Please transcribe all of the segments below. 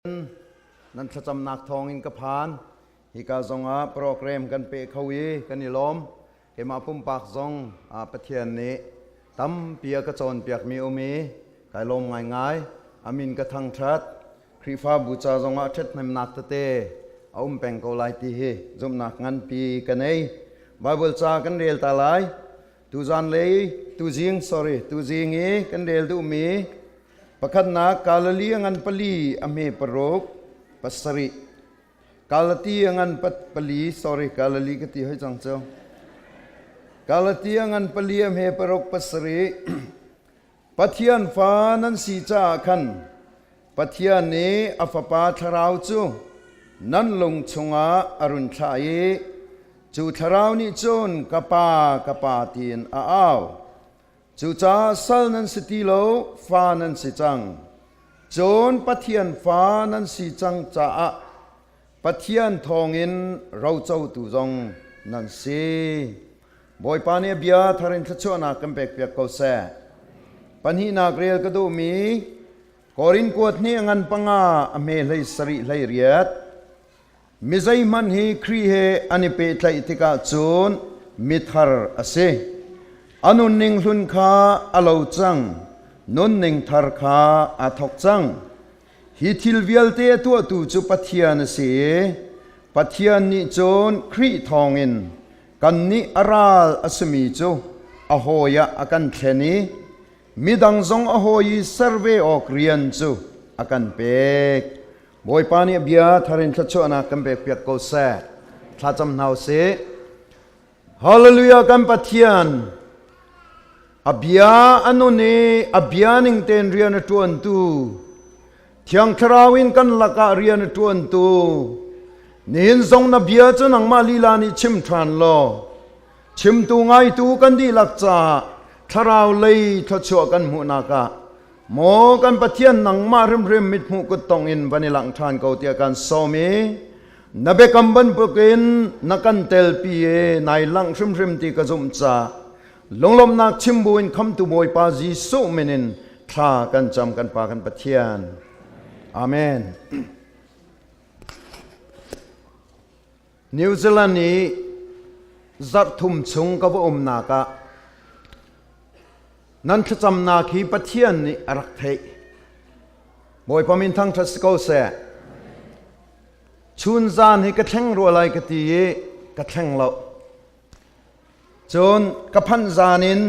Nan thlacamnak thawngin ka phan. Hika zongah program kan pe kho i kan i lawm. Keimah pumpak zong Pathian nih tampi a ka cawnpiakmi um i kai lawm ngaingai. A min ka thangṭhat. Khrihfabu ca zongah ṭhathnemnak tete a um peng ko lai ti hi zumhnak nganpi ka nei. Bible ca kan rel ta lai. Tuzan lei, tuzing, sorry, tuzing i kan rel duhmi Pakhatnak Galilee a ngan pali a hme paruk pasarih. Galati a ngan pali sorry Galilee ka ti hoi cang cu. Galati a ngan pali a hme paruk pasarih. Pathian fa nan si caah khan Pathian nih a Fapa Thlarau cu nan lung chungah a run thlah i cu Thlarau nih cun ka Pa, ka Pa tiin a au. Cucaah sal nan si ti lo, fa nan si cang. Cun Pathian fa nan si cang caah Pathian thawngin rocotu zong nan si. Bawipa nih a bia thar in thluachuahnak kan pekpiak ko seh. Pahnihnak rel ka duhmi Korin kuat hnih a ngan panga a hme hlei sarih hlei riat. Mi zeihmanh hi Khrih he an i pehtlaih tikah cun mithar a si. A nunning hlun kha a lo cang, nunning thar kha aa thawk cang. Hi thil vialte a tuahtu cu Pathian a si i Pathian nih cun Khrih thawngin kannih a ral a simi cu a hawi ah a kan thlen i midang zong a hawi i ser ve awk rian cu a kan pek. Bawipa nih a bia thar in thluachuahnak kan pekpiak ko seh. Thlacam hna usih. Hallelujah kan Pathian a bia a nun i a bia ning tein rian a ṭuantu Thiang Thlarau in kan lakah rian a ṭuantu nihin zong na bia cu nangmah lila nih chim ṭhan law chimtu ngaitu kan dihlak caah thlarau lei thluachuah kan hmuhnak ah Maw kan Pathian nangmah hrimhrim mithmuh kuttong in van i langh ṭhan ko tiah kan sawm i na biakam bantukin na kan telpi i nai langh hrimhrim ti ka zumh ca lunglawmhnak chim buin khamtu Bawipa Jesuh min in thla kan cam kan Pa kan Pathian. Amen. New Zealand i zarh thum chung ka va umnak ah Nan thlacamnak hi Pathian nih a rak theih. Bawipa min thangṭhat si ko seh. Chun zan hi ka thleng rua lai ka ti i ka thleng lo. Cun ka phanh zan in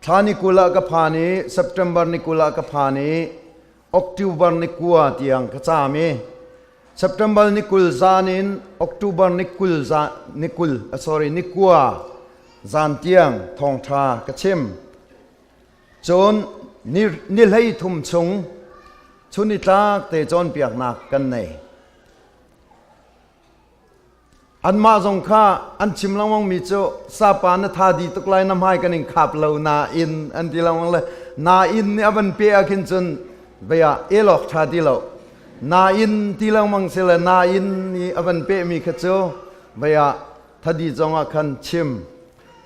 thla ni 20 ah ka phan i September ni 20 ah ka phan i October ni 9 tiang ka caam i September ni 20 zan in October ni 20 zan ni 20 sorry ni 9 zan tiang thawngṭha ka chim. Cun ni ni hlei thum chung chun ni tlak te cawnpiaknak kan nei. Anmah zong kha an chim lengmang mi cu sapa na tha di tuk lai na hmai kan in khap lo nain an ti lengmang le nain nih a van pe ah khin cun vei ah elawk ṭha ti lo nain ti lengmang si le nain nih a van pehmi kha cu vei ah thadi zong ah khan chim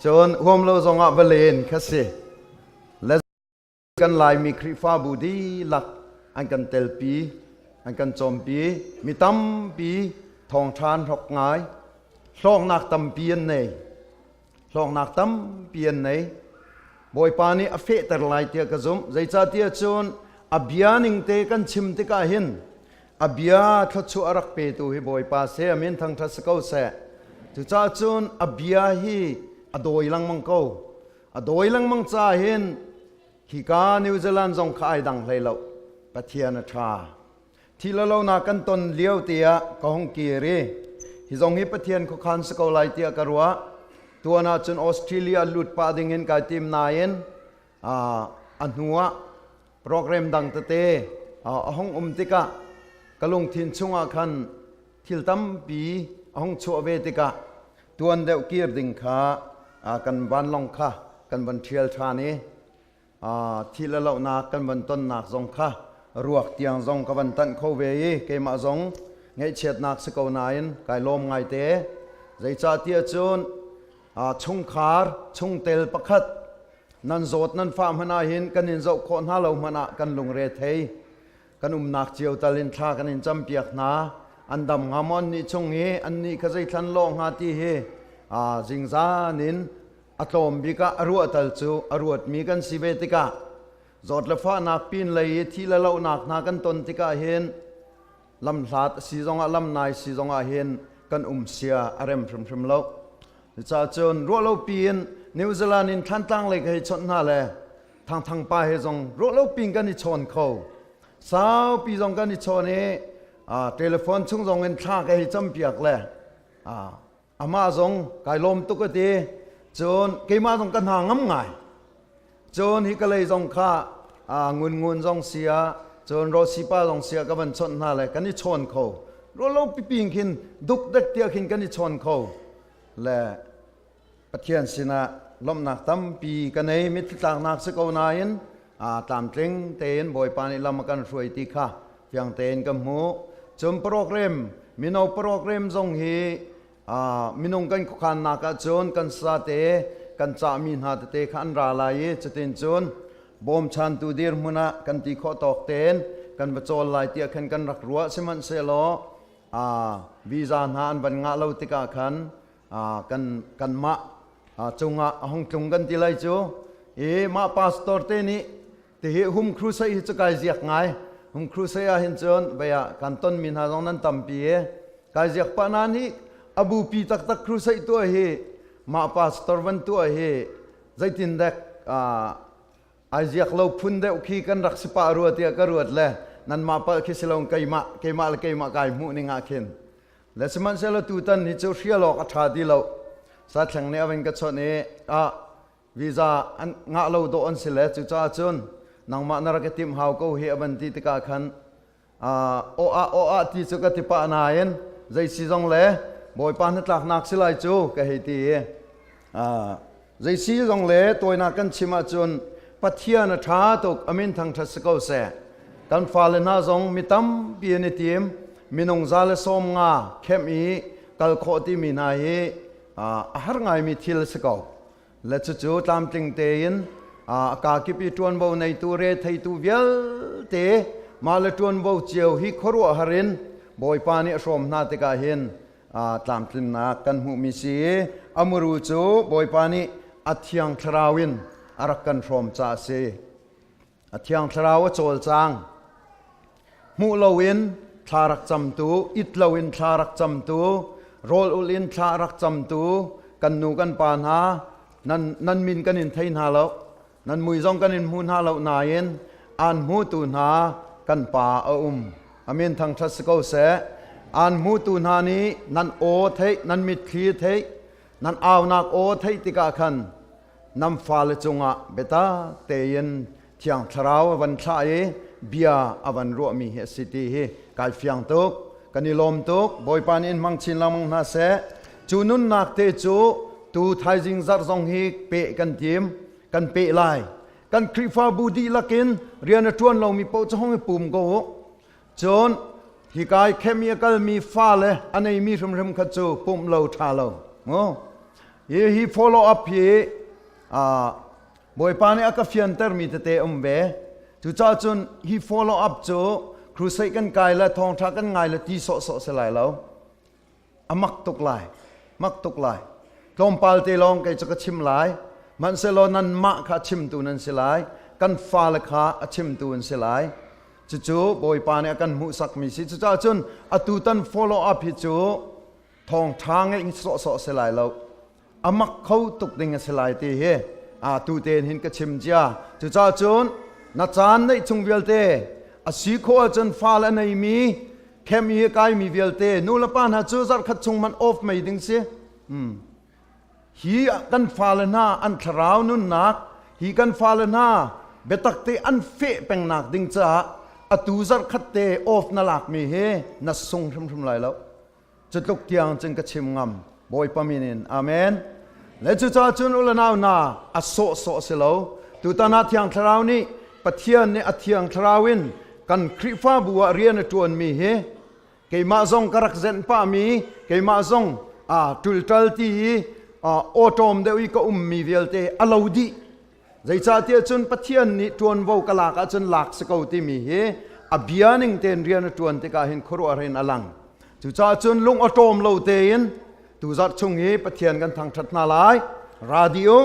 cun huam lo zong ah va len kha si le kan Laimi Khrihfabu dihlak an kan telpi an kan cawmpi mi tampi thawngṭha an hlok ngai hlawknak tampi an nei hlawknak tampi an nei Bawipa nih a fehter lai tiah ka zumh zeicahtiah cun a bia ning te kan chim tikah hin a bia thluachuah a rak petu hi Bawipa se a min thangṭhat si ko seh cucaah cun a bia hi a dawi lengmang ko a dawi lengmang caah hin khika New Zealand zong kha ai dang hlei lo Pathian a ṭha thi lo lo na kan ton lio te ah ka hong kir i hi zong hi Pathian khuakhan si ko lai tiah ka ruah tuan ah cun Australia lut pah ding in kai tim nain a hnu ah program dang tete a hong um tikah ka lungthin chungah khan thil tampi a hung chuah ve tikah tuan deuh kir ding kha kan vanlawng kha kan van ṭhial ṭhan i thi le lohnak kan van tonnak zong kha ruak tiang zong ka van tanh kho ve i keimah zong ngaihchiatnak si ko nain kai lawm ngaite zeicahtiah cun chungkhar chungtel pakhat nan zawt nan fah hmanh ah hin kan in zoh khawh hna lo hmanh ah kan lungre thei. Kan umnak cio tal in thla kan in campiak hna. An dam hnga maw an nih chung i an nih kha zeithlan lawh hnga ti hi zingzan in a tlawm bik ah a ruah tal cu a ruatmi kan si ve tikah zawt le fahnak pin lei i thi le lohnak hna kan ton tikah hin lamhlat a si zongah lamnai si zongah hin kan um sia a rem hrimhrim lo. Cucaah cun ruahlo piin New Zealand in Thlantlang lei ka hei chawnh hna le Thangthang pa he zong ruahlo piin kan i chawn kho. Saupi zong kan i chawn i telephone chung zong in thla ka hei campiak le amah zong kai lawm tuk a ti. Cun keimah zong ka hna ngam ngai. Cun hi ka lei zong kha ngun ngun zong si ah cun Rosi pa zong si ah ka van chawnh hna le kan i chawn kho. Ruahlo pipi in khin dukdek tiah khin kan i chawn kho. Le Pathian sinah lawmhnak tampi ka nei mitthli tlaknak si ko nain tlamtling tein Bawipa nih lam a kan hruai ti kha fiang tein ka hmuh. Cun program mino program zong hi minung kan khuakhannak ahcun kan sate kan cahmi hna tete kha an ra lai i cutin cun bawmchantu dirhmun ah kan ti khawh tawk tein kan va cawl lai tiah khan kan rak ruah. Sihmanhsehlaw visa hna an van ngah lo tikah khan kan kanmah cungah a hung tlung kan ti lai cu. I mah pastor te nih tihi hum crusade hi cu kai ziak ngai. Hum crusade ah hin cun vei ah kan tonmi hna zong nan tampi i kai ziak pah nain hi a bupi taktak crusade tuah hi mah pastor van tuah hi zeitindek ai ziak lo phun deuh khi kan rak si pah rua tiah ka ruat le nanmah palh khi si lo keimah keimah le keimah kai hmuh ning ah khin. Le sihmanhsehlaw tutan hi cu hrial awk a ṭha ti lo. Sathleng nih a van ka chawnh i ah visa an ngah lo dawh an si le cucaah cun nangmah na rak i timh hau ko hi a van ti tikah khan aw ah aw ah ti cu ka ti pah nain zei si zong le Bawipa hnatlaknak si lai cu ka hei ti i zei si zong le tawinak kan chim ahcun Pathian a ṭha tuk a min thangṭhat si ko seh. Kan fale hna zong mi tampi an i tim minung 150 kemh i kal khawh timi hna hi a har ngaimi thil a si ko. Le cucu tlamtling tein a kakip i ṭuanvo neitu re theitu vialte mah le ṭuanvo cio hi khuaruahhar in Bawipa nih a hrawm hna tikah hin tlamtlinnak kan hmuhmi si i a muru cu Bawipa nih a Thiang Thlarau in a rak kan hrawm caah a si. A Thiang Thlarau a cawlcang. Hmuh loin thla rak camtu, it loin thla rak camtu, rawl ulh in thla rak camtu, kan nu kan pa hna, nan, nan min kan in thei hna lo, nan mui zong kan in hmu hna lo nain aan hmutu hna kan pa a um. Amin thangṭhat si ko seh. Aan hmutu hna nih nan aw theih, nan mitthli theih, nan aunak aw theih tikah khan nan fale cungah biatak tein Thiang Thlarau a van thlah i bia a van ruahmi hi a si ti hi kai fiang tuk. Kan i lawm tuk. Bawipa nih in hmang chin lengmang hna seh. Cu nunnak te cu tu thaizing zarh zong hi peh kan tim, kan peh lai. Kan Khrihfabu dihlak in rian a ṭuan lomi paoh cu hong i pum ko u. Cun hika i khem i a kalmi fale a neimi hrimhrim kha cu pumh lo ṭha lo. Mu? Hi, hi follow up hi Bawipa nih a ka fiantermi tete um ve. Cucaah cun hi follow up cu crusade kan kai le thawngṭha kan ngai le ti sawhsawh si lai lo. A mak tuk lai. Mak tuk lai. Tlawmpal te lawng kei cu ka chim lai. Hmanhsehlaw nanmah kha a chimtu nan si lai. Kan fale kha a chimtu an si lai. Cucu Bawipa nih a kan hmuhsakmi si. Cucaah cun atutan follow up hi cu thawngṭha ngeih sawhsawh si lai lo. A mak kho tuk ding a si lai ti hi tu tein hin ka chim cia. Cucaah cun na caan neih chung vialte a si khawh ahcun fale a neimi camp i a kaimi vialte nu le pa hna cu zarhkhat chung man off mei ding si. Hi kan fale hna an thlarau nunnak hi kan fale hna biatak te an feh pengnak ding caah atu zarhkhat te off na lakmi hi na sung hrimhrim lai lo. Cu tluk tiang cun ka chim ngam. Bawipa min in. Amen. Le cucaah cun u le nau hna a sawhsawh si lo. Tutan ah Thiang Thlarau nih Pathian nih a Thiang Thlarau in kan Khrihfabu ah rian a ṭuanmi hi keimah zong ka rak zenh pahmi keimah zong ṭulṭal ti i awṭawm deuh i ka ummi vialte a lo dih. Zeicahtiah cun Pathian nih ṭuanvo ka lak ahcun lak si ko timi hi A bia ning tein rian a ṭuan tikah hin khuaruahhar in a lang. Cucaah cun lung a ṭawm lo tein tuzarh chung hi Pathian kan thangṭhat hna lai. Radio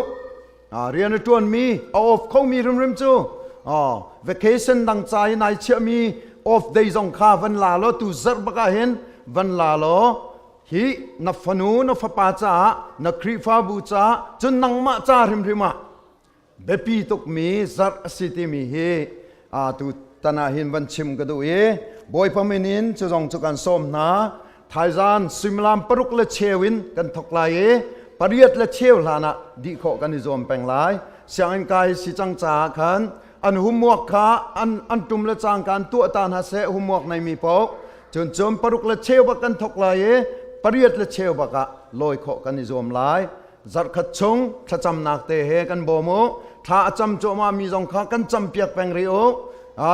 rian a ṭuanmi a off khomi rimrim cu vacation dang ca i nai chiahmi off day zong kha van la law tu zarh bak ah hin van la law hi na fanu na fapa caah na Khrihfabu caah cun nangmah ca hrimhrim ah biapi tukmi zarh a si timi hi tu tan ah hin van chim ka duh i Bawipa min in cu zong cu kan sawm hna. Thaizan suimilam paruk le cheu in kan thok lai i pariat le cheu hlan ah dih khawh kan i zuam peng lai. Sianginn kai si cang caah khan an homework kha an an tum le cangka an tuah ta hna seh homework nei mi paoh cun cun paruk le cheu bak kan thok lai i pariat le cheu bak ah lawi khawh kan i zuam lai. Zarhkhat chung thlacamnak te he kan bawm u. Thla a cam cuahmah mi zong kha kan campiak peng rih u.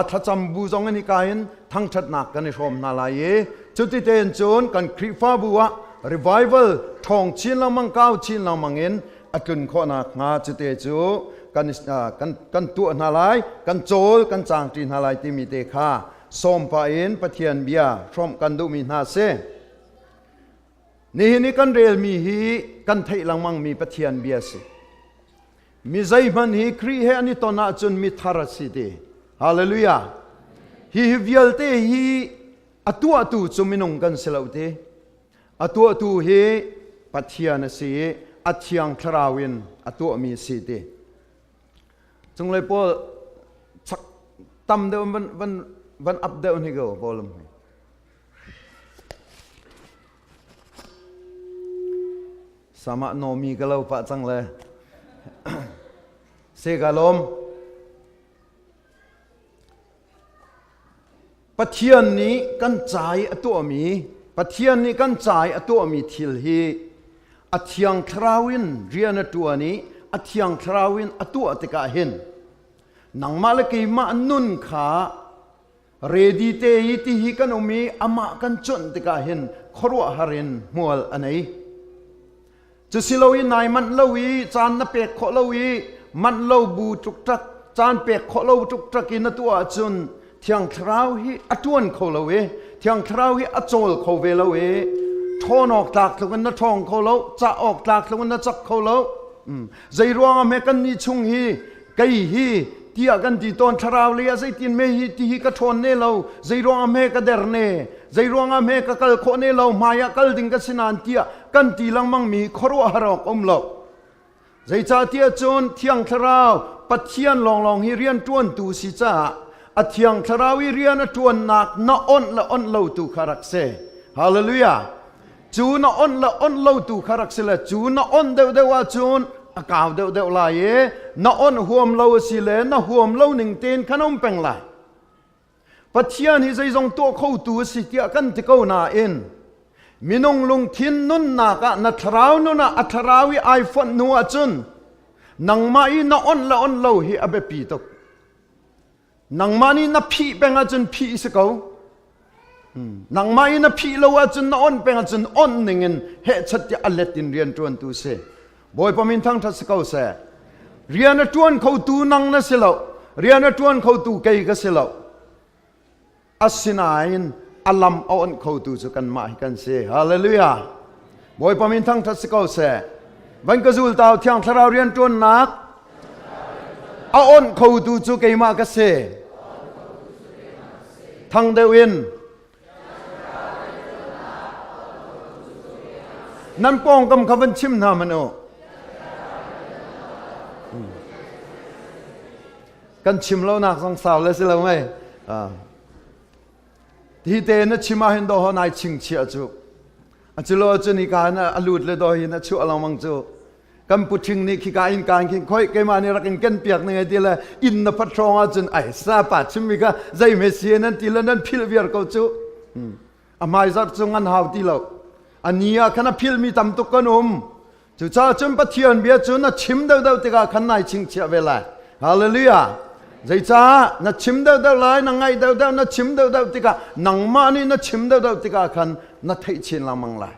Thlacam bu zong in hika in thangṭhatnak kan i hrawm hna lai i cuti tein cun kan Khrihfabu ah revival ṭhawng chin lengmang kau chin lengmang in a tlun khawhnak hnga cute cu kan kan kan tuah hna lai kan cawl kan cangṭi hna lai timi te kha sawm pah in Pathian bia hrawmh kan duhmi hna si. Nihin i kan relmi hi kan theih lengmangmi Pathian bia si. Mi zeihmanh hi Khrih he an i ton ahcun mi thar a si ti. Hallelujah. Hi hi vialte hi a tuahtu cu minung kan si lo ti. A tuahtu hi Pathian a si i a thiang thlarau in a tuahmi a si ti. Cunglei pawl chak tam deuh van van van up deuh ni ko volume hi. Sama nomi ka lo pah cang le. Se ka lawm. Pathian nih kan ca i a tuahmi Pathian nih kan ca i a tuahmi thil hi a thiang thlarau in rian a ṭuan i a thiang thlarau in a tuah tikah hin nangmah le keimah nun kha Ready te i ti hi kan um i amah kan cuanh tikah hin khuaruahhar in hmual a nei. Cusilo i nai manh lo i caan na pek khawh lo i manh lo bu ṭukṭak caan pek khawh lo ṭukṭak in na tuah ahcun Thiang Thlarau hi a ṭuan kho lo i Thiang Thlarau hi a cawl kho ve lo i ṭhawn awk tlak tluk in na ṭhawng kho lo, cah awk tlak tluk in na cak kho lo. Zei ruangah hme kan nih chung hi kei hi tiah kan ti tawn thlarau lei ah zeitin me hi ti hi ka ṭhawn ne lo zei ruangah hme ka der ne zei ruangah hme ka kal khawh ne lo hmai ah kal ding ka si nain tiah kan ti lengmang mi khuaruahhar awk um lo zeicahtiah cun thiang thlarau pathian lawnglawng hi rian ṭuantu si caah a thiang thlarau i rian a ṭuannak na onh le onh lo tu kha rak si hallelujah Cu na onh le onh lo tu kha rak si le cu na onh deuhdeuh ahcun a kau deuhdeuh lai i na onh huam lo a si le na huam lo ning tein khan um peng lai. Pathian hi zeizong tuah khotu a si tiah kan ti ko nain minung lungthin nunnak ah na thlarau nun ah a thlarau i ai fonh hnu ahcun nangmah i na onh le onh lo hi a biapi tuk. Nangmah nih na phih peng ahcun phih si ko. Nangmah i na phih lo ahcun na onh peng ahcun onh ning in hehchat tiah a let in rian ṭuantu si. Bawipa min thangṭhat si ko seh. Rian a ṭuan khotu nang na si lo. Rian a ṭuan khotu kei ka si lo. Asinain a lam a onh khotu cu kanmah hi kan si. Hallelujah. Bawipa min thangṭhat si ko seh. Van ka zul tau Thiang Thlarau rian ṭuannak a onh khotu cu keimah ka si. Thang deuh in nan pawngkam kha van chim hna man u. Kan chim lonak zong sau le si lo mei. Hi te na chim ah hin do ho nai chingchiah cu. A culo cun hika in a lut le do hin a chuah lengmang cu. Kan puṭhing nih khika in kaan khin khoi keimah nih rak in ken piak ning ai ti le inn na phat hrawng ahcun ai sa pa chimmi kha zei me si nan ti le nan philh viar ko cu. A hmaizarh cu ngan hau ti lo. A ni ah khan a philmi tam tuk kan um. Cucaah cun Pathian bia cu na chim deuhdeuh tikah khan nai chingchiah ve lai. Hallelujah. Zeicah na chim deuhdeuh lai, na ngaih deuhdeuh, na chim deuhdeuh tikah nangmah nih na chim deuhdeuh tikah khan na theih chin lengmang lai.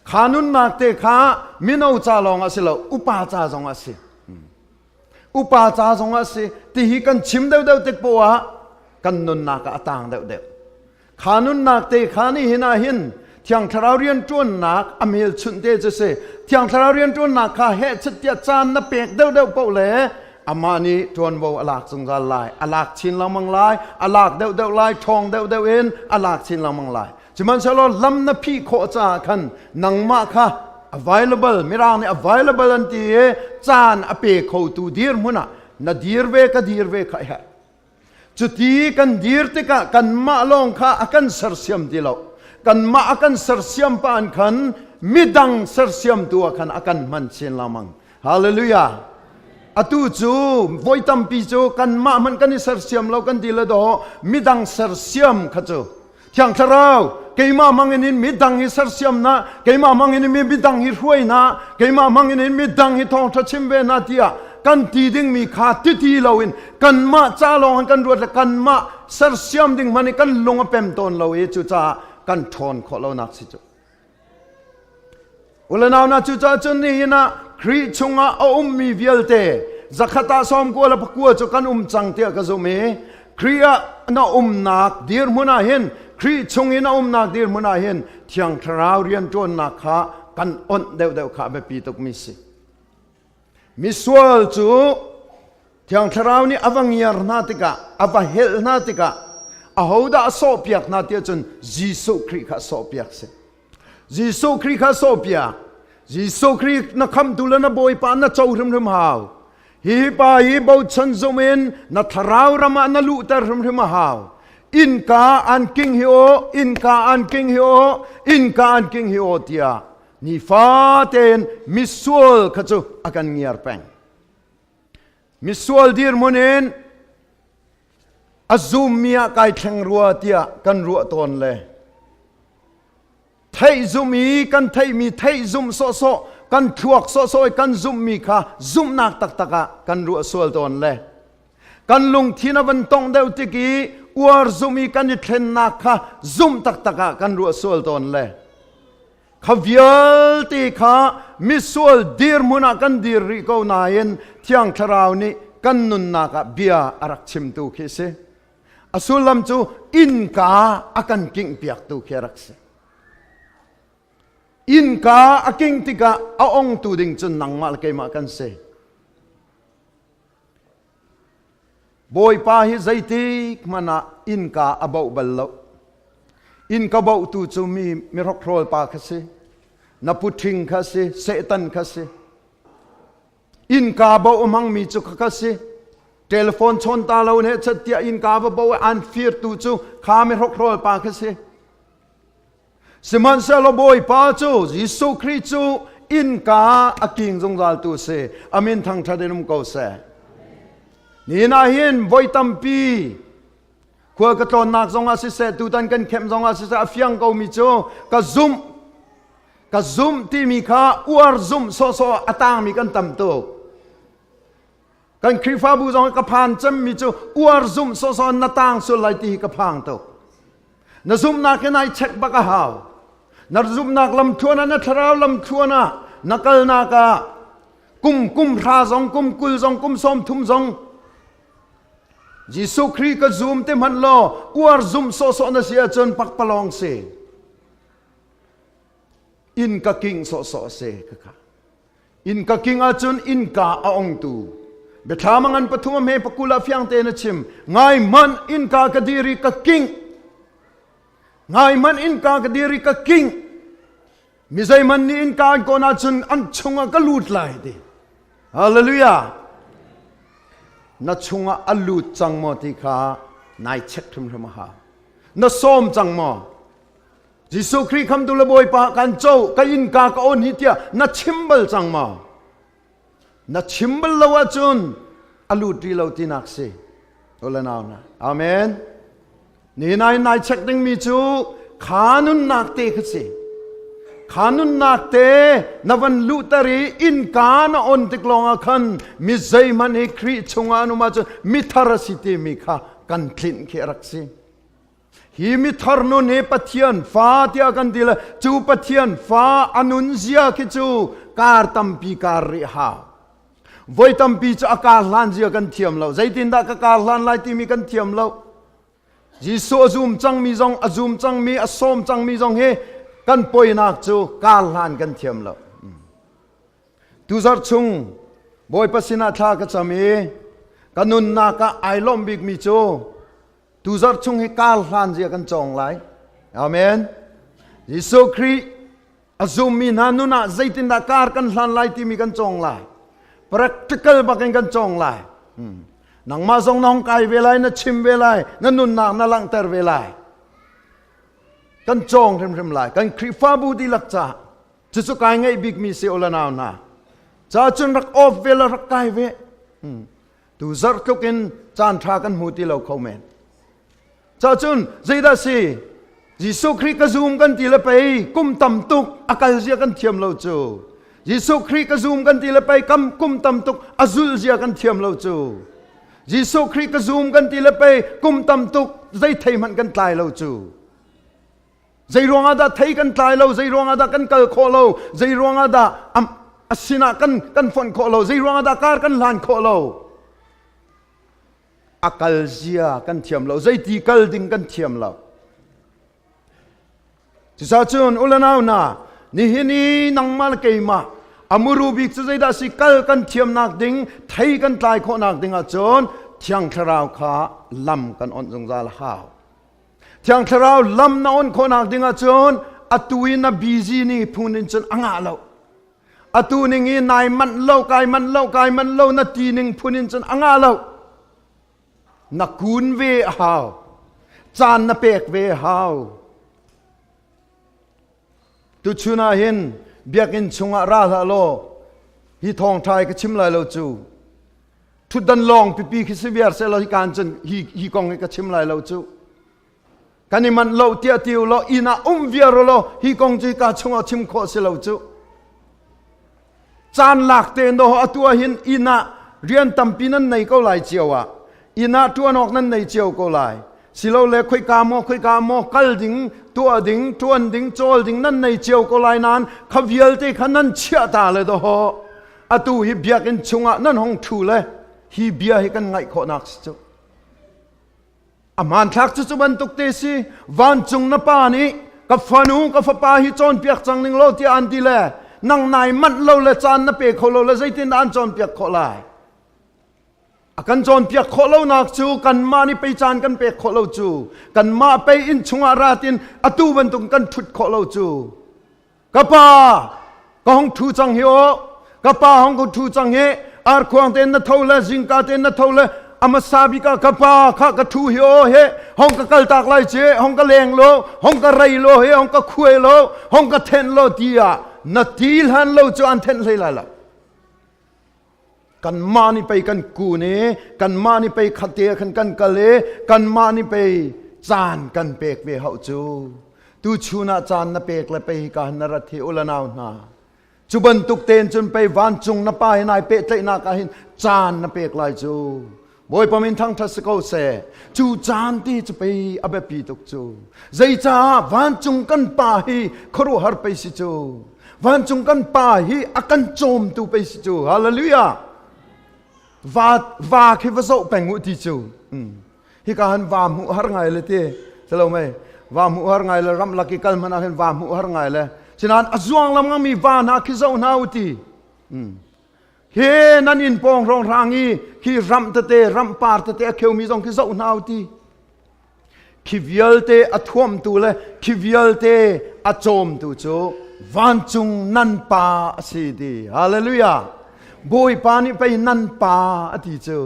Kha nunnak te kha mino ca lawng a si lo, upa ca zong a si. Upa ca zong a si. Tihi kan chim deuhdeuh tik poah ah. Kan nunnak ah a tang deuhdeuh. Kha nunnak te kha ni hin ah hin Thiang Thlarau rianṭuannak a hmelchunh te cu si. Thiang Thlarau rianṭuannak kha hehchet tiah caan na pek deuhdeuh paoh le amah nih ṭuanvo a lak zungzal lai. A lak chin lengmang lai, a lak deuhdeuh lai, ṭhawng deuhdeuh in a lak chin lengmang lai. Sihmanhsehlaw lam na phih khawh caah khan nangmah kha available, Mirang nih available an ti i caan a pe khotu dirhmun ah na dir ve ka dir ve kha a herh. Cuti kan dir tikah kanmah lawng kha a kan sersiam ti lo. Kanmah a kan sersiam pa an khan midang sersiamtu ah khan a kan hman chin lengmang. Hallelujah. Atu cu voi tampi cu kanmah hmanh kan i sersiam lo kan ti le dawh midang sersiam kha cu Thiang Thlarau keimah hmang in midang hi sersiam na keimah hmang in midang hi hruai na keimah hmang in midang hi thawngṭha chim ve na tiah kan ti dingmi kha ti ti loin kanmah ca lawng in kan ruat le kanmah sersiam ding hmanh i kan lung a pem tawn lo i cucaah kan ṭhawn khawh lonak si cu. Ulenau na cucaah cun nihin ah Khrih chungah a ummi vialte zakhat ah sawmkua le pakua cu kan um cang tiah ka zumh i Khrih ah na umnak dirhmun ah hin Khrih chung i na umnak dirhmun ah hin Thiang Thlarau rianṭuannak kha kan onh deuhdeuh kha a biapi tukmi si. Misual cu Thiang Thlarau nih a va ngiar hna tikah a va helh hna tikah ahodah a sawhpiak hna tiah cun Jesuh Khrih kha a sawhpiak si. Jesuh Khrih kha sawhpiak. Jesuh Khrih na khamtu le na Bawipa na co hrimhrim hau. Hi pa hi bochan zum in na thlarau ram ah na luhter hrimhrim a hau. Innka an king hi aw, innka an king hi aw, innka an king hi aw tiah nifa tein misual kha cu a kan ngiar peng. Misual dirhmun in a zummi ah kai thleng rua tiah kan ruah tawn le theih zum i kan theihmi theih zumh sawhsawh kan thluak sawhsawh i kan zumhmi kha zumhnak taktak ah kan ruah sual tawn le kan lungthin a van tongh deuh tik i uar zumh i kan i thlennak kha zumh taktak ah kan ruah sual tawn le Kha vialte kha misual dirhmun ah kan dir rih ko nain Thiang Thlarau nih kan nunnak ah bia a rak chimtu khi a si. A sullam cu innka a kan kinghpiaktu khi a rak si. Innka a king tikah a ongtu ding cun nangmah le keimah kan si. Bawipa hi zeitik hmanh ah innka a boh bal lo. Innka bohtu cu mi mihrokhrol pa kha si. Na puṭhing kha si, Satan kha si. Innka boh a hmangmi cu kha kha si. Telephone chawn ta lo ne chat tiah innka va boh an firtu cu kha mihrokhrol pa kha si. Sihmanhsehlaw Bawipa cu Jesuh Khrih cu innka a king zungzaltu a si. A min thangṭhat in um ko seh. Nihin ah hin voi tampi khual ka tlawnnak zongah siseh, tutan kan kemh zongah siseh, a fiang komi cu ka zumh ka zumh timi kha uar zumh sawhsawh a tangmi kan tam tuk. Kan Khrihfabu zong ka phan cemmi cu uar zumh sawhsawh na tang sual lai ti hi ka phang tuk. Na zumhnak hi nai check bak a hau. Na zumhnak lamthluan ah na thlarau lamthluan ah na kalnak ah kum kum hra zong kum 20 zong kum 30 zong Jesuh Khrih ka zum te hmanh law uar zum sawhsawh na si ahcun pakpalawng si. Inn ka king sawhsawh si ka Innka king ahcun innka a ongtu. Biathlam a ngan pathum a hme pakul ah fiang tein a chim. Ngai hmanh innka ka dir i ka king. Ngai hmanh innka ka dir i ka king. Mi zeihmanh nih innka an kawn ahcun an chungah ka lut lai ti. Hallelujah. Na chungah a lut cang maw ti kha nai check hrimhrim a hau. Na sawm cang maw? Jesuh Khrih khamtu le Bawipa kan co ka innka ka on hi tiah na chim bal cang maw? Na chim bal lo ahcun a lut rih lo tinak si. Ole nau na. Amen. Ni nai nai check dingmi cu kha nunnak te kha si. Kha nunnak te na van luhter i innka na on tik lawngah khan mi zeihmanh hi Khrih chungah an um ahcun mithar a si timi kha kan tlinh khi a rak si. Hi mithar nun hi Pathian fa tiah kan ti le cu Pathian fa a nun zia khi cu kar tampi kar rih hau. Voi tampi cu a kar hlan zia kan thiam lo. Zeitindah ka kar hlan lai timi kan thiam lo. Jesuh a zum cangmi zong a zum cangmi a sawm cangmi zong hi kan poinak cu kar hlan kan thiam lo. Tuzarh chung Bawipa sinah thla ka cam i ka nunnak ah ai lawmh bikmi cu tuzarh chung hi kar hlan zia kan cawng lai. Amen. Jesuh Khrih a zummi hna nun ah zeitindah kar kan hlan lai timi kan cawng lai. Practical bakin kan cawng lai. Hmm. Nangmah zong na hong kai ve lai, na chim ve lai, na nunnak na langhter ve lai. Kan cawng hrimhrim lai. Kan Khrihfabu dihlak caah cucu kai ngaih bikmi si ula nau hna. Ca cun rak off ve la rak kai ve. Hmm. Tu zarh tluk in caan ṭha kan hmu ti lo kho men. Ca cun zeidah si? Jesuh Khrih ka zum kan ti le pei kum tam tuk a kal zia kan thiam lo cu. Jesuh Khrih ka zum kan ti le pei kam kum tam tuk a zulh zia kan thiam lo cu. Jesuh Khrih ka zum kan ti le pei kum tam tuk zei thei hmanh kan tlai lo cu. Zei ruangah dah thei kan tlai lo, zei ruangah dah kan kal khawh lo, zei ruangah dah a sinah kan kan fonh khawh lo, zei ruangah dah kar kan hlan khawh lo. A kal zia kan thiam lo, zeiti kal ding kan thiam lo. Cucaah ulanau na nihin i nangmah le keimah amuru bik cu zeidah si kal kan thiamnak ding thei kan tlai khawhnak ding ahcun Thiang Thlarau kha lam kan onh zungzal hau. Thiang Thlarau lam na on khawhnak ding ahcun atu i na busy ni phun in cun a ngah lo. Atu ning i nai manh lo, kai manh lo, kai manh lo na ti ning phun in cun a ngah lo. Na kun ve a hau. Caan na pek ve a hau. Tuchun ah hin biakinn chungah ra hlah law hi thawngṭha hi ka chim lai lo cu. Ṭhutdan lawng pipi khi si viar seh law hi kaan cun hi, hi kong hi ka chim lai lo cu. Kan i manh lo tiah ti u law inn ah um viar u law hi kong cu hika chungah chim khawh si lo cu. Caan lak te no atu ah hin inn ah rian tampi nan nei ko lai cio ah inn ah ṭuan awk nan nei cio ko lai. Silole khoika maw khoika maw kal ding tuah ding ṭuan ding cawl ding nan nei cio ko lai nain kha vialte kha nan chiah ta le dawh atu hi biakinn chungah nan hong ṭhu le hi bia hi kan ngaih khawhnak si cu. A hmanthlak cu cu bantuk te si vancung na pa nih ka fanu ka fapa hi cawnpiak cang ning law tiah an ti le nang nai manh lo le caan na pe kho lo le zeitin dah an cawnpiak khawh lai a kan cawnpiak khawh lonak cu kanmah nih pei caan kan pek khawh lo cu kanmah pei inn chungah ratin atu bantuk kan ṭhut khawh lo cu Ka pa, ka hong ṭhu cang hi aw. Ka pa hong ka ṭhu cang hi. Arkhuang tein na tho le zingka tein na tho le a hmasa bik ah ka pa kha ka ṭhu hi aw he hong ka kal tak lai ce hong ka leng lo hong ka rei lo he hong ka khuai lo hong ka thenh lo ti ah na ti hlan lo cu an thenh hlei lai lo kanmah nih pei kan kun i kanmah nih pei khatte ah khan kan kal i kanmah nih pei caan kan pek ve hauh cu tu chun ah caan na pek le pei hika hin na rat hi ula nau hna cu bantuk tein cun pei vancung na pa hin ai pehtlaihnak ah hin caan na pek lai cu Bawipa min thangṭhat si ko seh cu caan ti cu pei a biapi tuk cu zeicaah vancung kan pa hi khuaruahhar pei si cu vancung kan pa hi a kan cawmtu pei si cu hallelujah va va khi va zoh peng u ti cu hika han va hmuh har ngai le ti selo mei va hmuh har ngai le ram lak i kal hmanh ah hin va hmuh har ngai le sinan a zuang lam mi va hna khi zoh hna u ti Hi nan inn pawng hrawnghrang i khi ramh tete ramhpar tete a kheumi zong khi zoh hna u ti. Khi vialte a thuamtu le khi vialte a cawmtu cu vancung nan pa a si ti. Hallelujah. Bawipa nih pei nan pa a ti cu.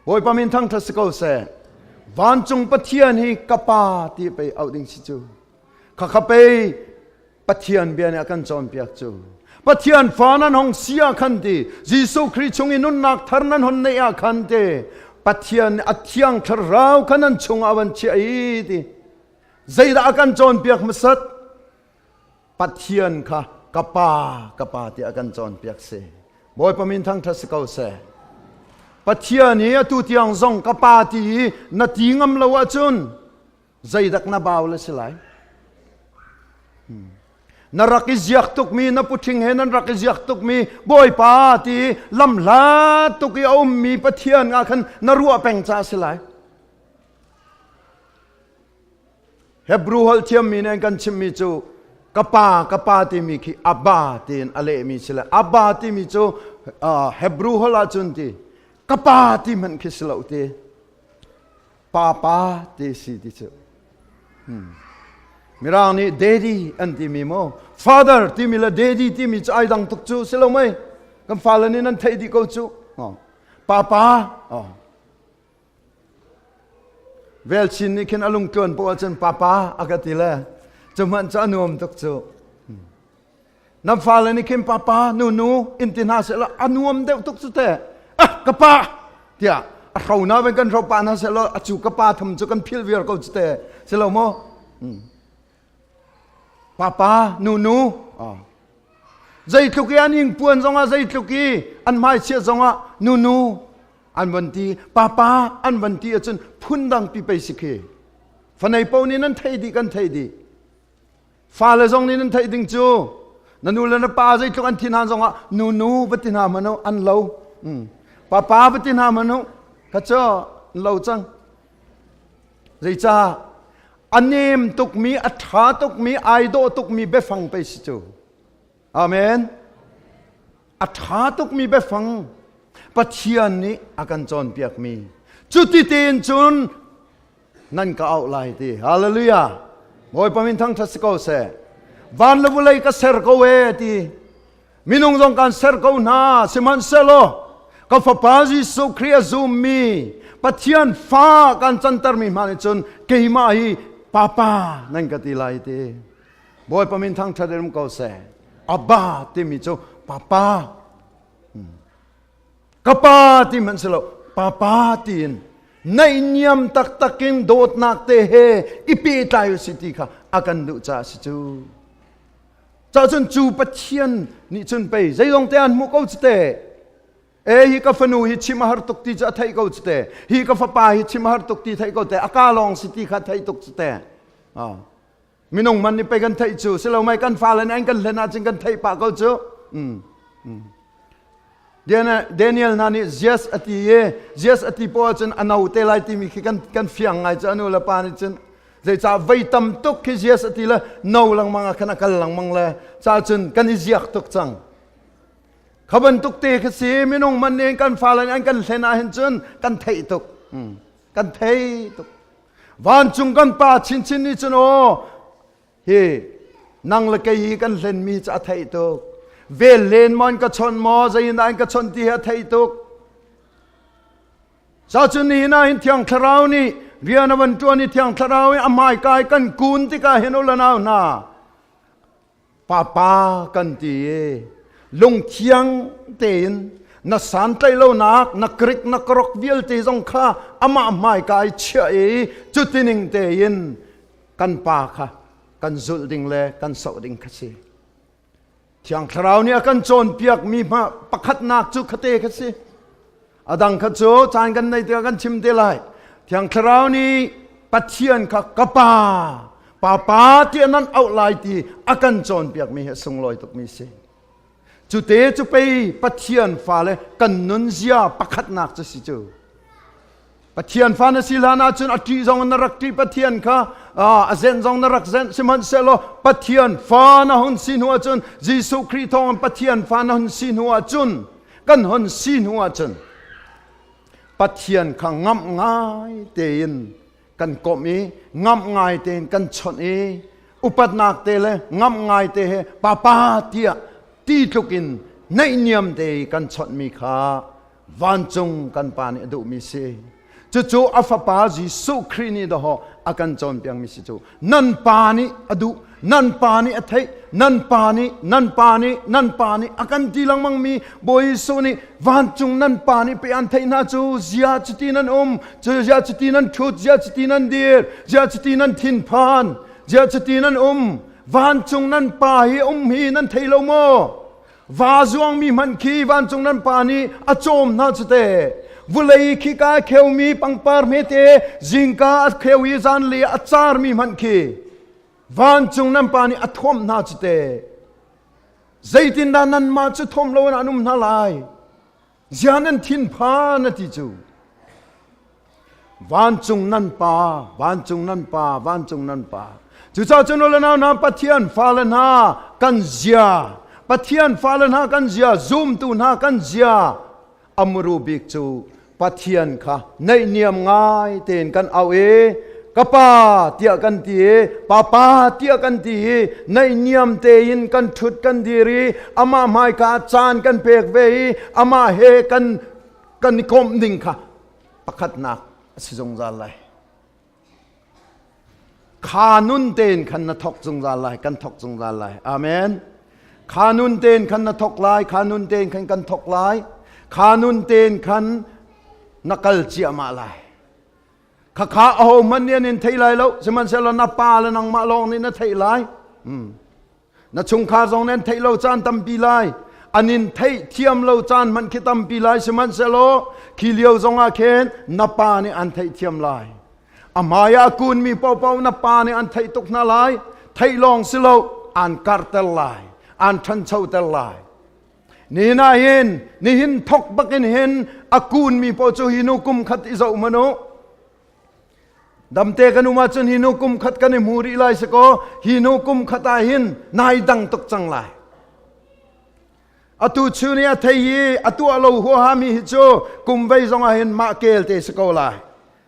Bawipa min thangṭhat si ko seh. Vancung Pathian hi ka pa ti pei auh ding si cu. Khakha pei Pathian bia nih a kan cawnpiak cu Pathian fa nan hong si ah khan ti Jesuh Khrih chung i nunnak thar nan hon neih ah khan ti Pathian nih a thiang thlarau kha nan chungah a van chiah i ti zeidah a kan cawnpiak hmasat Pathian kha ka pa ka pa tiah a kan cawnpiak si Bawipa min thangṭhat si ko seh Pathian i atu tiang zong ka pa ti i na ti ngam lo ahcun zeidak na bau le si lai hmm. na rak i ziak tukmi na puṭhing he nan rak i ziak tukmi bawipa ti lamhla tuk i a ummi pathian nga khan na ruah peng ca si lai. Hebrew holh thiammi nih an kan chimhmi cu ka pa ka pa timi khi Abba tiin a lehmi si le Abba timi cu Hebrew holh ahcun ti ka pa ti hmanh khi si lo ti papa ti si ti cu. Mirang nih daddy an timi maw father timi le daddy timi cu ai dang tuk cu si lo mei kan fale nih nan theih dih ko cu. Papa oh. Velchin nih khin a lungtluan poah ahcun papa a ka ti le cu hmanh cu a nuam tuk cu. Nan fale nih khin papa nunu in ti hna seh law a nuam deuh tuk cu teh. Ah ka pa tiah a hro na ven kan hro pa hna seh law a cu ka pa tham cu kan philh viar ko cu teh. Si lo maw? Papa nunu ah zeitluk i an ingpuan zongah zeitluk i an hmaichiat zongah nunu an van ti papa an van ti ahcun phundang pi pei si khi fanei po nih nan theih dih kan theih dih fale zong nih nan theih ding cu na nu le na pa zeitluk an thin han zongah nu nu va ti hna manu an lo papa va ti hna manu kha cu an lo cang zeicah a nem tukmi a ṭha tukmi ai dawh tukmi biafang pei si cu Amen. A ṭha tukmi biafang Pathian nih a kan cawnpiakmi. Cuti tein cun nan ka auh lai ti. Hallelujah. Bawipa min thangṭhat si ko seh. Van le vulei ka ser ko e ti. Minung zong kan ser ko hna. Sihmanhsehlaw ka fapa Jesuh Khrih a zummi Pathian fa kan cantermi hna nih cun keimah hi papa nan ka ti lai ti. Bawipa min thangṭhat in um ko seh. Abba timi cu papa. Ka pa ti hmanh si lo, papa tiin naihniam taktak in dawtnak te he i pehtlai u si ti kha a kan duh caah si cu. Cahcun cu Pathian nih cun pei zeizong te an hmuh ko cu te. E hi ka fanu hi chim a har tuk ti cu a theih ko cu te. Hi ka fapa hi chim a har tuk ti theih ko te. A ka lawng si ti kha theih tuk cu te. Ah. Minung man nih pei kan theih cu silo mai kan fale nih an kan hlen ahcun kan theih pah ko cu. Mm. Mm. Daniel hna nih Zeus a ti i Zeus a ti poah ahcun a no te lai timi khi kan kan fiang ngai cu anu le pa nih cun zeicah vei tam tuk khi Zeus a ti le no lengmang ah khan a kal lengmang le ca cun kan i ziak tuk cang kha bantuk te khi si minung man nih kan fale nih an kan hlen ah hin cun kan theih tuk kan thei tuk Vancung kan pa chinchin nih cun aw hi nang le kei hi kan hlenmi cu a theih tuk. Vel len maw in ka chawnh maw zeiin dah in ka chawnh ti hi a theih tuk. Cacun nihin ah hin Thiang Thlarau nih rian a van ṭuan i Thiang Thlarau i a hmaikai kan kun tikah hin u le nau hna Papa kan ti i lungthiang tein na santlaih lonak na krik na krok vialte zong kha amah hmaika i chiah i cutining tein kan pa kha kan zulh ding le kan soh ding kha si. Thiang Thlarau nih a kan cawnpiakmi hma pakhatnak cu khate kha si. A dang kha cu caan kan nei tikah kan chim te lai. Thiang Thlarau nih Pathian kha ka pa, papa tiah nan auh lai ti a kan cawnpiakmi hi a sunglawi tukmi si. Cu te cu pei Pathian fale kan nunzia pakhatnak cu si cu. Pathian fa na si hlan ahcun a ṭih zong na rak ṭih Pathian kha a zenh zong na rak zenh sihmanhsehlaw Pathian fa na hun si hnu ahcun Jesuh Khrih thawngin Pathian fa na hun si hnu ahcun kan hun si hnu ahcun Pathian kha ngamh ngai tein kan komh i ngamh ngai tein kan chawnh i upatnak te le ngamh ngai te he papa tiah ti tluk in naihniam te i kan chawnhmi kha vancung kan pa nih a duhmi si cucu a fapa Jesuh Khrih nih dawh a kan cawnpiakmi si cu nan pa nih a duh nan pa nih a theih nan pa nih nan pa nih nan pa nih a kan ti lengmang mi Bawi Jesuh nih vancung nan pa nih pe an theih hna cu zia cuti nan um cu zia cuti nan ṭhut zia cuti nan dir zia cuti nan thinphan zia cuti nan um vancung nan pa hi um hi nan thei lo maw Va zuangmi hmanh khi vancung nan pa nih a cawm hna cu teh. Vulei khi ka kheumi pangpar hmete zingka a kheu i zanlei a carmi hmanh khi vancung nan pa nih a thuamh hna cu teh. Zeitindah nanmah cu thuamh lo in an um hna lai? Zia nan thinphan a ti cu. Vancung nan pa, vancung nan pa, vancung nan pa. Cucaah cun ule nau hna Pathian fale hna kan zia, Pathian fale hna kan zia, zumtu hna kan zia, amuru bik cu Pathian kha naihniam ngai tein kan auh i ka pa tiah kan ti i papa tiah kan ti i naihniam tein kan ṭhut kan dir i amah hmaika caan kan pek ve i amah he kan kan i komh ding kha pakhatnak a si zungzal lai. Kha nun tein khan na thok zungzal lai, kan thok zungzal lai. Amen. Kha nun tein khan na thok lai, kha nun tein khan kan thok lai. Kha nun tein khan na kal ciahmah lai. Khakha aho hmanh nih an in thei lai lo, sihmanhsehlaw na pa le nangmah lawng nih na theih lai. Hmm. Na chungkhar zong nih an theih lo caan tampi lai. An in theih thiam lo caan hmanh khi tampi lai sihmanhsehlaw khi lio zong ah khin na pa nih an theih thiam lai. A hmai ah kunmi paohpaoh na pa nih an theih tuk hna lai. Theih lawng si lo, an karter lai, an ṭhanchoter lai. Nihin ah hin, nihin thok bakin hin a kunmi paoh cu hi nu kum khat i zoh hmanh u. Damte kan um ahcun hi nu kum khat kan i hmu rih lai si kaw hi nu kum khat ah hin nai dang tuk cang lai. Atu chun i a thei i a tuah lo huaha mi hi cu kum vei zong ah hin mah kel te si ko lai.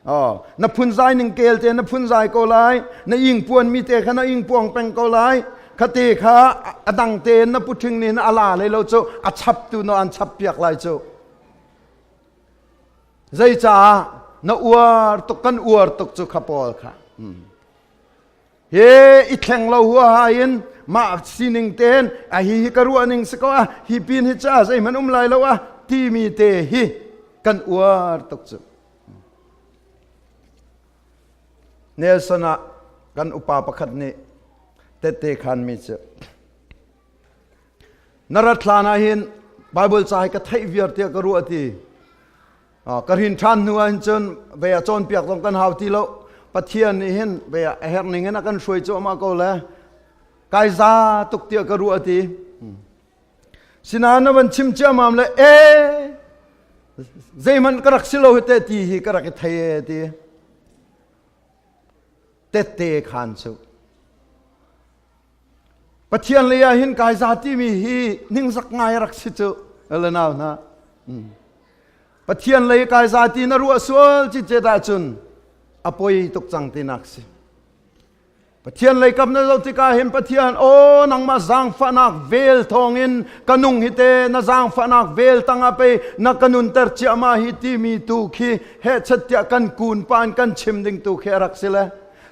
Oh, na phunzai ning kel te na phunzai ko lai, na ing puan mi te kha na ing puang peng ko lai. Khate kha a dang te na puṭhing nih a la lai lo cu a chap tu no an chap piak lai cu. Zeicah na uar tuk kan uar tuk cu kha pawl kha. He i thleng lo huaha in mah sining ten a hi hi ka ruah ning si ko a hi pin hi ca zeihmanh um lai lo a timi te hi kan uar tuk cu. Nelson ah kan upa pakhat nih tette khan mi cu Na rat hlan ah hin Bible ca hi ka theih viar tiah ka ruah ti. Ka hrin ṭhan hnu ah hin cun ve ah cawnpiak zong kan hau ti lo. Pathian nih hin ve ah a herh ning in a kan hruai cuahmah ko le kai za tuk tiah ka ruah ti. Sinain na van chim ciamam le e zeihmanh ka rak si lo hi te ti hi ka rak i thei e ti. Tette khan cu Pathian lei ah hin kai za timi hi ningzak ngai rak si cu le nau hna. Pathian lei kai za ti na ruah sual ci cet ahcun a poi tuk cang tinak si. Pathian lei kam na zoh tikah hin Pathian aw nangmah zaangfahnak vel thawngin ka nung hi te na zaangfahnak vel tangah pei na ka nunter ciahmah hi timi tu khi hehchat tiah kan kun pa in kan chim ding tu khi a rak si le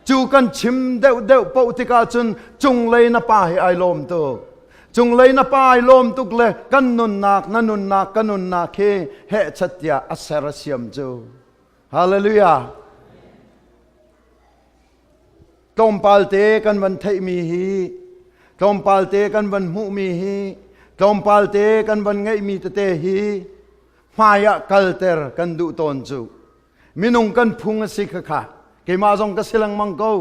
Cu kan chim deuhdeuh paoh tikah cun cunglei na pa hi ai lawm tuk. Cunglei na pa ai lawm tuk le kan nunnak na nunnak ka nunnak hi hehchat tiah a ser a siam cu. Hallelujah. Tlawmpal te kan van theihmi hi tlawmpal te kan van hmuhmi hi tlawmpal te kan van ngeihmi tete hi hmai ah kalter kan duh tawn cu. Minung kan phung a si khakha. Keimah zong ka si lengmang ko.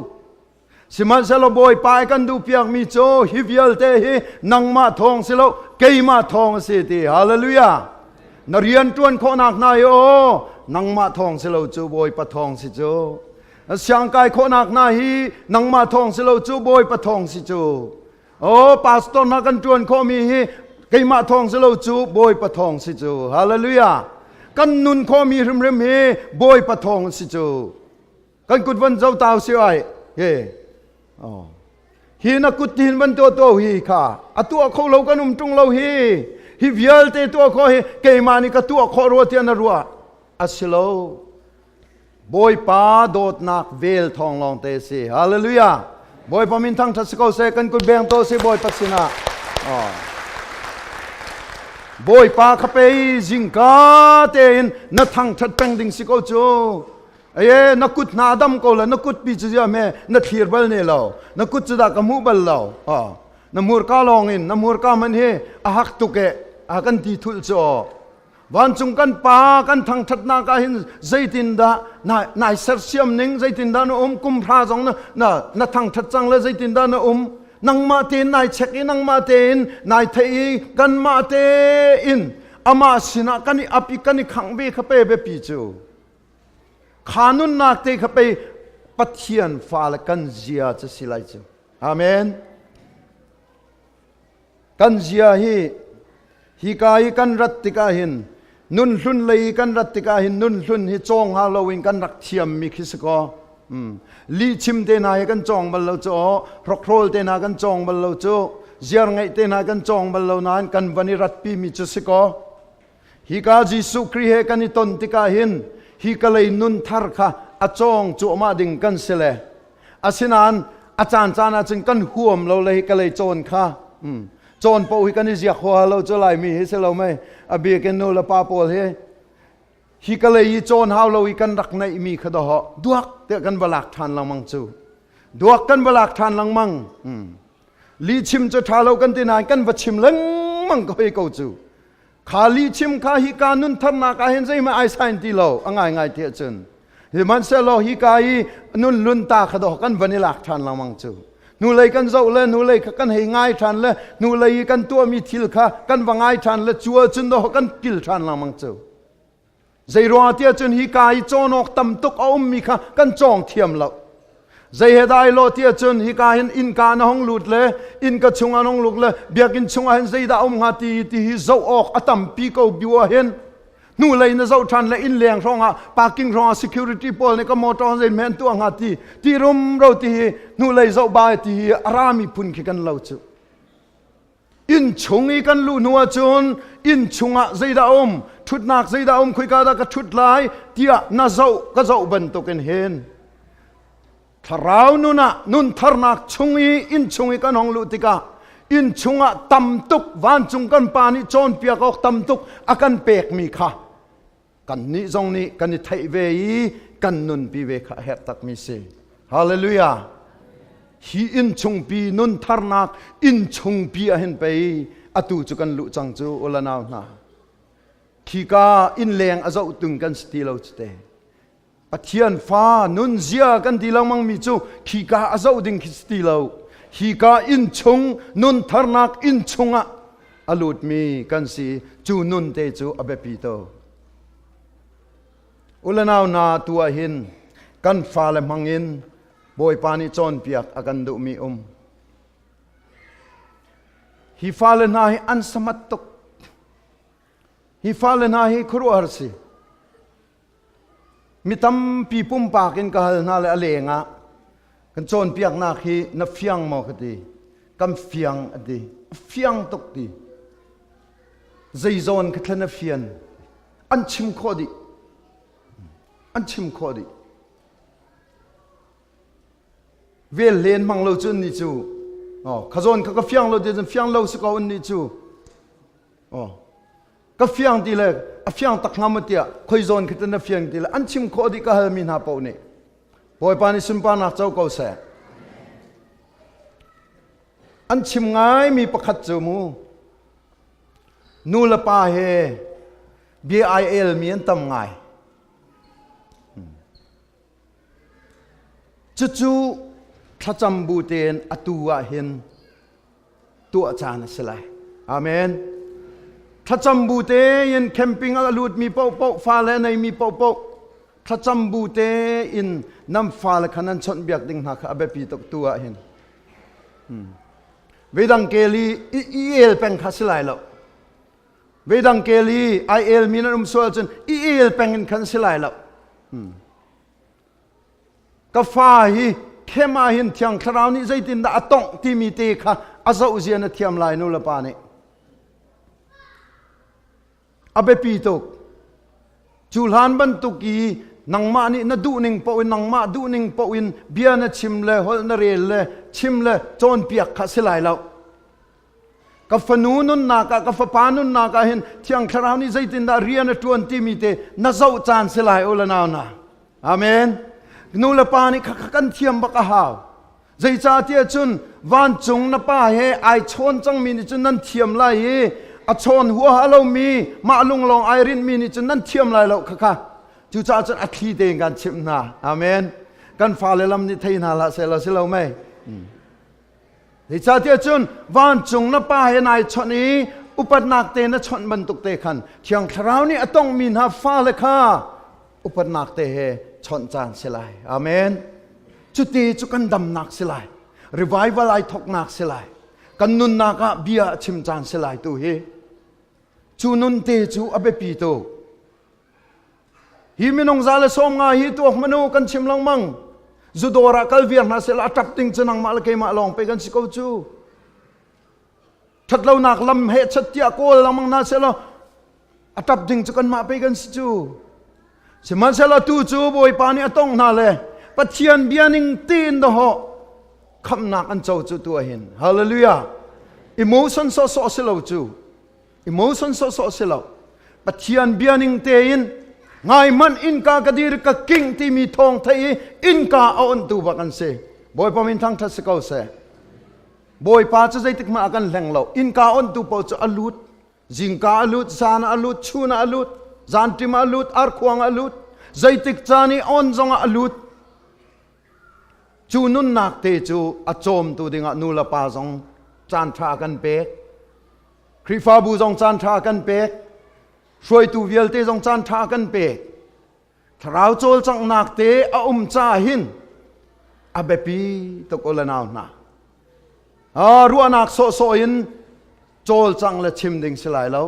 Sihmanhsehlaw Bawipa i kan duhpiakmi cu hi vialte hi nangmah thawng si lo, keimah thawng a si ti. Hallelujah. Na rian ṭuan khawhnak hna hi aw, nangmah thawng si lo cu Bawipa thawng si cu. Siangkai khawhnak hna hi nangmah thawng si lo cu Bawipa thawng si cu. Oh, pastor hna kan ṭuan khawhmi hi keimah thawng si lo cu Bawipa thawng si cu. Hallelujah. Kan nun khawhmi hrimhrim hi Bawipa thawng si cu. Kan kut van zo tau si ai. He. Oh. Hi na kut tin van tuah to hi kha. A tuah kho lo kan um ṭung lo hi. Hi vialte tuah kho hi keimah nih ka tuah khawh rua tiah na ruah. A si lo. Bawipa dawtnak vel thawng lawng te si. Hallelujah. Bawipa min thangṭhat si ko seh kan kut beng to si Bawipa sinah. Oh. Bawipa kha pei zingka tein na thangṭhat peng ding si ko cu. Aye na kut hna dam ko la na kut pi cu zia me na thlir bal ne lo. Na kut cu dah ka hmuh bal lo. Oh. Na hmurka lawng in na hmurka man hi a hak tuk e a kan ti thul cu. Vancung kan Pa kan thangṭhatnak ah hin zeitindah na nai sersiam ning zeitindah na um kum hra zong na na na thangṭhat cang le zeitindah na um nangmah tein nai check i nangmah tein nai theih i kanmah tein amah sinah kan i ap i kan i khangh ve kha pe biapi cu. Kha nunnak te kha pei Pathian fale kan zia cu si lai cu. Amen. Kan zia hi hika i kan rat tikah hin nun hlun lei i kan rat tikah hin nun hlun hi cawng hnga loin kan rak thiammi khi si kaw. Lih chim te hna hi kan cawng bal lo cu hrokhrawl te hna kan cawng bal lo cu ziar ngeih te hna kan cawng bal lo nain kan van i ratpi mi cu si kaw. Hika Jesuh Khrih he kan i ton tikah hin hi ka lei nun thar kha a cawng cuahmah ding kan si le asinain a caan caan ah cun kan huam lo le hi ka lei cawn kha cawn paoh hi kan i ziak huaha lo cu Laimi hi si lo mei a bikin nu le pa pawl hi hi ka lei i cawn hau lo i kan rak neihmi kha dawh duak tiah kan va lak ṭhan lengmang cu duak kan va lak ṭhan lengmang lihchim cu ṭha lo kan ti nain kan va chim lengmang ko hei ko cu Kha lihchim kha hika nun tharnak ah hin zeihmanh ai sain ti lo a ngaingai ti ahcun sihmanhsehlaw hika i nun lun ta kha dawh kan van i lak ṭhan lengmang cu hnulei kan zoh le hnulei kha kan hei ngai ṭhan le hnulei i kan tuahmi thil kha kan va ngai ṭhan le cu ahcun dawh kan kil ṭhan lengmang cu zei ruangah tiah cun hika i cawn awk tam tuk a ummi kha kan cawng thiam lo Zei he dah ai lawh ti ahcun hika hin innka na hong lut le innka chung an hong lut le biakinn chungah hin zeidah um hnga ti ti hi zoh awk a tampi ko bu ah hin hnulei na zoh ṭhan le inn leng hrawngah parking hrawngah security pawl nih ka motor zei men tuah hnga ti ti rumro ti hi hnulei zoh ba ti hi a rami phun khi kan lo cu. Inn chung i kan luh hnu ahcun inn chungah zeidah a um, ṭhutnak zeidah a um, khoika dah ka ṭhut lai tiah na zoh ka zoh bantukin hin thlarau nun ah nun tharnak chung i inn chung i kan hong luh tikah inn chungah tam tuk vancung kan pa nih cawnpiak awk tam tuk a kan pekmi kha kannih zong nih kan i theih ve i kan nunpi ve kha a herh takmi si. Hallelujah! Hi inn chungpi nun tharnak inn chungpi ah hin pei atu cu kan luh cang cu ulanau hna. Khika inn leng a zoh tung kan si ti lo cu te. Pathian fa nunzia kan ti lengmang mi cu khika a zoh ding khi si ti lo. Hika inn chung nun tharnak inn chungah a lutmi kan si cu nun te cu a biapi to. Ulanau na tu ah hin kan fale hmangin Bawipa nih cawnpiak a kan duhmi um. Hi fale hna hi an samat tuk. Hi fale hna hi khuaruahhar si. Mi tampi pumpak in ka hal hna le a leng ah kan cawnpiaknak hi na fiang maw ka ti. Kan fiang a ti. A fiang tuk ti. Zeizawn ka thlen a fian. An chim khawh dih. An chim khawh dih. Vel len hmang lo cun ni cu oh kha zawn kha ka fiang lo ti cun fiang lo si ko an ni cu oh ka fiang ti le a fiang tak hnga maw tiah khoi zawn khi na fiang ti le an chim khawh dih ka halmi hna paoh nih Bawipa nih sunparnak co ko seh. An chim ngaimi pakhat cu mu nu le pa he bia ai elmi an tam ngai. Cucu thlacam bu tein atu ah hin tuah caan a si lai. Amen. Thlacam bu tein camping a lutmi paohpaoh fale a neimi paohpaoh thlacam bu tein nan fale kha nan chawnhbiak ding hna kha a biapi tuk tu ah hin. Veidang kel i i el peng kha si lai lo. Veidang kel i ai elmi nan um sual cun i el peng in khan si lai lo. Ka fa hi khem ah hin Thiang Thlarau nih zeitindah a tongh timi te kha a zoh zia na thiam lai nu le pa nih. A biapi tuk. Cu hlan bantuk i nangmah nih na duhning paoh in nangmah duhning paoh in bia na chim le holh na rel le chim le cawnpiak kha si lai lo. Ka fanu nunnak ah ka fapa nunnak ah hin Thiang Thlarau nih zeitindah rian a ṭuan timi te na zoh caan si lai u le nau na. Amen. Nu le pa nih kha kan thiam bak a hau. Zeicahtiah cun vancung na pa he ai chawn cangmi nih cun nan thiam lai i a chawn huaha lomi mah lunglawng ai rinhmi nih cun nan thiam lai lo kha kha. Cucaah cun a thli tein kan chimh hna. Amen. Kan fale lam nih thei hna hlah seh law si lo mei. Zeicahtiah cun vancung na pa he nai chawnh i upatnak te na chawnh bantuk te khan Thiang Thlarau nih a tongmi hna fale kha upatnak te he chawnh caan si lai. Amen. Cuti cu kan damnak si lai. Revival ai thoknak si lai. Kan nunnak ah bia a chim caan si lai tu hi. Cu nun te cu a biapi tuk. Hi minung 150 hi tuak manu kan chim lengmang. Zudawr ah kal viar hna seh a ṭap ding cu nangmah le keimah lawng pe kan si ko cu. Ṭhatlonak lam he chat tiah kawl lengmang hna seh law a ṭap ding cu kanmah pe kan si cu. Sihmanhsehlaw tu cu Bawipa nih a tong hna le Pathian bia ning tiin dahawh khamhnak an co cu tu hin. Hallelujah. Emotion sawhsawh si lo cu. Emotion sawhsawh si lo. Pathian bia ning tein ngai hmanh innka ka dir ka king timi thawng thei i innka a onhtu bak an si. Bawipa min thangṭhat si ko seh. Bawipa cu zeitik hmanh a kan hleng lo. Innka onhtu paoh cu a lut. Zingka a lut, zan a lut, chun a lut, zanṭim a lut, arkhuang a lut. Zeitik caan i on zongah a lut. Cu nunnak te cu a cawmtu dingah nu le pa zong caan ṭha kan pek. Khrihfabu zong caan ṭha kan pek. Hruaitu vialte zong caan ṭha kan pek. Thlarau cawlcanghnak te a um ca hin a biapi tuk u le nau hna. Ruahnak sawhsawh in cawlcang le chim ding si lai lo.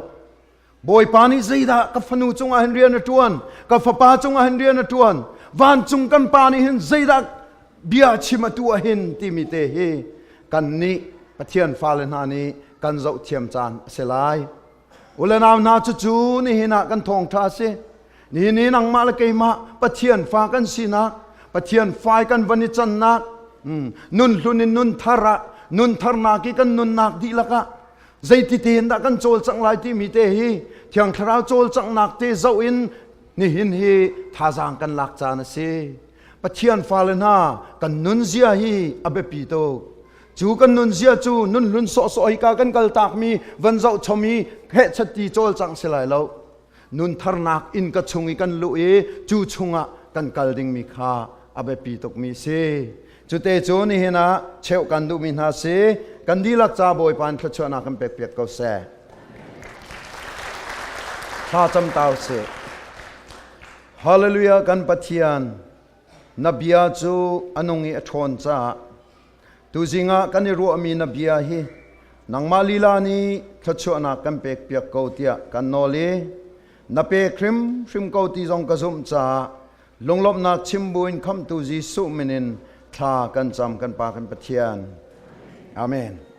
Bawipa nih zeidah ka fanu cungah hin rian a ṭuan, ka fapa cungah hin rian a ṭuan, vancung kan pa nih hin zeidah bia chim a tuah hin timi te hi kan nih Pathian fale hna nih kan zohthiam caan a si lai. U le nau hna cucu nihin ah kan thawngṭha a si. Nihin i nangmah le keimah Pathian fa kan sinak, Pathian fai kan van i cannak, nun hlun in nun thar ah, nun tharnak i kan nunnak dihlak ah zeiti tein dah kan cawlcangh lai timi te hi Thiang Thlarau cawlcanghnak te zoh in nihin hi thazaang kan lak caan a si. Pathian fale hna kan nunzia hi a biapi tuk. Cu kan nunzia cu nun hlun sawhsawh hi ka kan kal takmi van zoh chom i hehchat ti cawlcangh si lai lo. Nun tharnak inn ka chung i kan luh i cu chungah kan kal dingmi kha a biapi tukmi si. Cute cu nihin ah cheuh kan duhmi hna si. Kan dihlak ca Bawipa in thluachuahnak kan pek piak ko seh. Thla cam tau sih. Hallelujah kan Pathian na bia cu a nung i a ṭhawn caah tuzing ah kan i ruahmi na bia hi nangmah lila nih thluachuahnak kan pek piak ko tiah kan nawl i na pek hrimhrim ko ti zong ka zumh caah lunglawmhnak chim buin khamhtu Jesuh min in thla kan cam kan Pa kan Pathian. Amen.